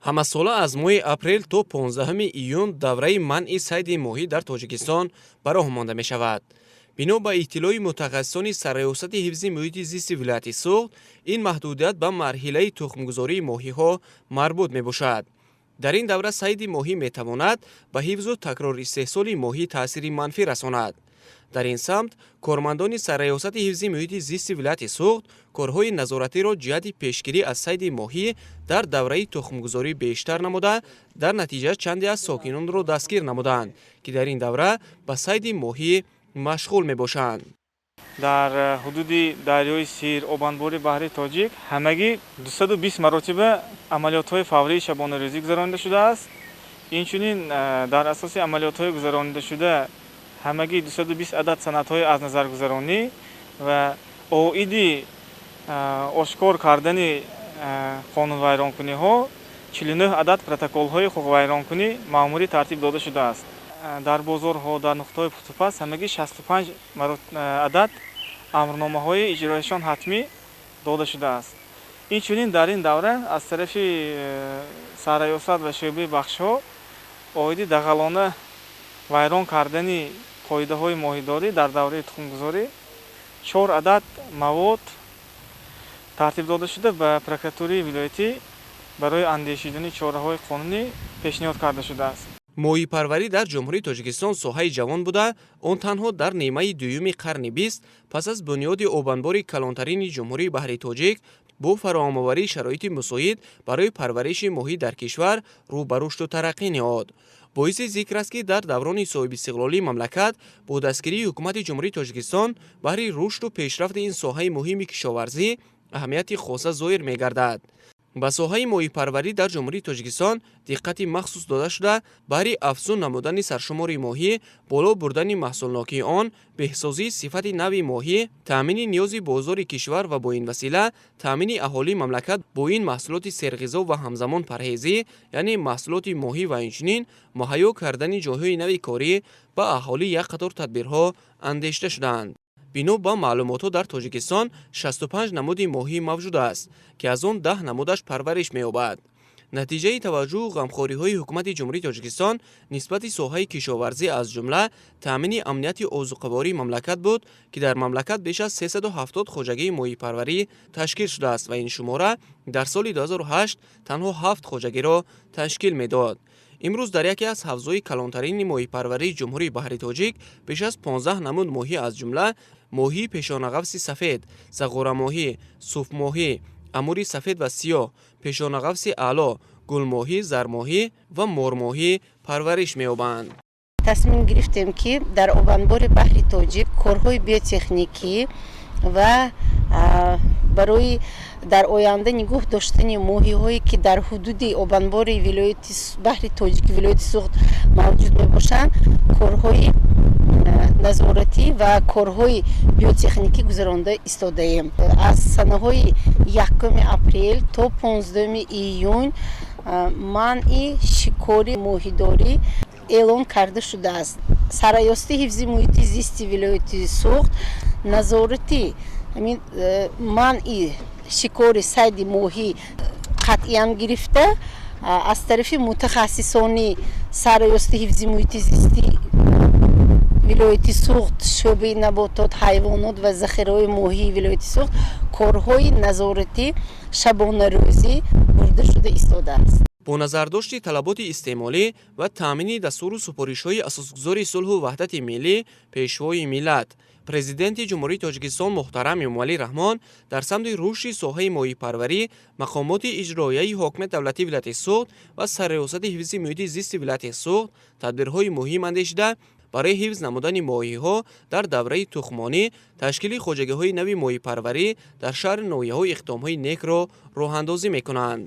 Ҳамасола аз моҳи апрел то 15 июн давраи манъи сайди моҳӣ дар Тоҷикистон ба роҳ монда мешавад. Бино ба иттилои мутахассисони Сарраёсати ҳифзи муҳити зисти вилояти Суғд, ин маҳдудият ба марҳилаи тухмгузории моҳиҳо марбут мебошад. Дар ин давра сайди моҳӣ метавонад ба ҳифзу такрор истеҳсоли моҳӣ таъсири манфӣ расонад. Дар ин самт кормандони Сарраёсати ҳифзи муҳити зисти вилояти Суғд корҳои назоратиро ҷиҳати пешгирӣ аз сайди моҳӣ дар давраи тухмгузорӣ бештар намуда, дар натиҷа чанде аз сокинонро дастгир намуданд, ки дар ин давра ба сайди моҳӣ машғул мебошанд. Дар ҳудуди дарёи Сир, обанбори баҳри Тоҷик ҳамагӣ 220 маротиба амалиётҳои фаврии шабонарӯзӣ гузаронида шудааст. Инчунин дар асоси амалиётҳои гузаронидашуда ҳамагӣ 220 адад санадҳои аз назаргузаронӣ ва оиди ошкор кардани қонунвайронкуниҳо 49 адад протоколҳои ҳуқуқвайронкунӣ маъмурӣ тартиб дода шудааст. Дар бозорҳо, дар нуқтаҳои пухтупаз ҳамагӣ 65 адад амрномаҳои иҷроишон ҳатмӣ дода шудааст. Инчунин дар ин давра аз тарафи сарраёсат ва шӯъбаи бахшҳо оиди дағалона вайрон кардани қоидаҳои моҳидорӣ дар давраи тухмгузорӣ чор адад мавод тартиб дода шуда, ба прокуратураи вилоятӣ барои андешидани чораҳои қонунӣ пешниҳод карда шудааст. Моҳипарварӣ дар Ҷумҳурии Тоҷикистон соҳаи ҷавон буда, он танҳо дар нимаи дуюми қарни бист, пас аз бунёди обанбори калонтарини ҷумҳурии Баҳри Тоҷик, бо фароҳамоварии шароити мусоид барои парвариши моҳӣ дар кишвар рӯ ба рушду тараққӣ ниҳод. Боиси зикр аст, ки дар даврони соҳибистиқлолии мамлакат бо дастгирии Ҳукумати Ҷумҳурии Тоҷикистон баҳри рушду пешрафти ин соҳаи муҳими кишоварзӣ аҳамияти хоса зоҳир мегардад. Ба соҳаи моҳипарварӣ дар Ҷумҳурии Тоҷикистон диққати махсус дода шуда, баҳри афзун намудани саршумори моҳӣ, боло бурдани маҳсулнокии он, беҳсозии сифати нави моҳӣ, таъмини ниёзи бозори кишвар ва бо ин васила таъмини аҳолии мамлакат бо ин маҳсулоти серғизо ва ҳамзамон парҳезӣ, яъне маҳсулоти моҳӣ, ва инчунин муҳайё кардани ҷойҳои нави корӣ ба аҳолӣ як қатор тадбирҳо андешида шудаанд. Бино ба маълумотҳо, дар Тоҷикистон 65 намуди моҳӣ мавҷуд аст, ки аз он 10 намудаш парвариш меёбад. Натиҷаи таваҷҷӯҳу ғамхориҳои Ҳукумати Ҷумҳурии Тоҷикистон нисбати соҳаи кишоварзӣ, аз ҷумла таъмини амнияти озуқавории мамлакат буд, ки дар мамлакат беш аз 370 хоҷагии моҳипарварӣ ташкил шудааст ва ин шумора дар соли 2008 танҳо ҳафт хоҷагиро ташкил медод. Имрӯз дар яке аз ҳавзҳои калонтарини моҳипарварии ҷумҳурии Баҳри Тоҷик беш аз 15 намуд моҳӣ, аз ҷумла моҳии пешонағафси сафед, зағорамоҳӣ, суфмоҳӣ, амури сафед ва сиёҳ, пешонағафси аъло, гулмоҳӣ, зармоҳӣ ва мормоҳӣ парвариш меёбанд. Тасмим гирифтем, ки дар обанбори баҳри Тоҷик корҳои биотехникӣ ва барои дар оянда нигоҳ доштани моҳиҳое, ки дар ҳудуди обанбори вилояти баҳри Тоҷик, вилояти Суғд мавҷуд мебошанд, корҳои назоратӣ ва корҳои биотехникӣ гузаронда истодаем. Аз санаҳои 1 апрел то 15 июн манъи шикори моҳидорӣ эълон карда шудааст. Сарраёсати ҳифзи муҳити зисти вилояти Суғд назорати ҳамин манъи шикори сайди моҳӣ қатъиян гирифта, аз тарафи мутахассисони Сарраёсати ҳифзи муҳити зисти вилояти Суғд, шӯъбаи наботот, ҳайвонот ва захираҳои моҳии вилояти Суғд корҳои назоратӣ шабонарӯзӣ бурда шуда истодааст. Бо назардошти талаботи истеъмолӣ ва таъмини дастуру супоришҳои Асосгузори сулҳу ваҳдати миллӣ, Пешвои миллат, Президенти Ҷумҳурии Тоҷикистон муҳтарам Эмомалӣ Раҳмон дар самти рушди соҳаи моҳипарварӣ мақомоти иҷроияи ҳокимияти давлатии вилояти Суғд ва Сарраёсати ҳифзи муҳити зисти вилояти Суғд тадбирҳои муҳим андешида, барои ҳифз намудани моҳиҳо дар давраи тухмонӣ, ташкили хоҷагиҳои нави моҳипарварӣ дар шаҳру ноҳияҳо иқдомҳои некро роҳандозӣ мекунанд.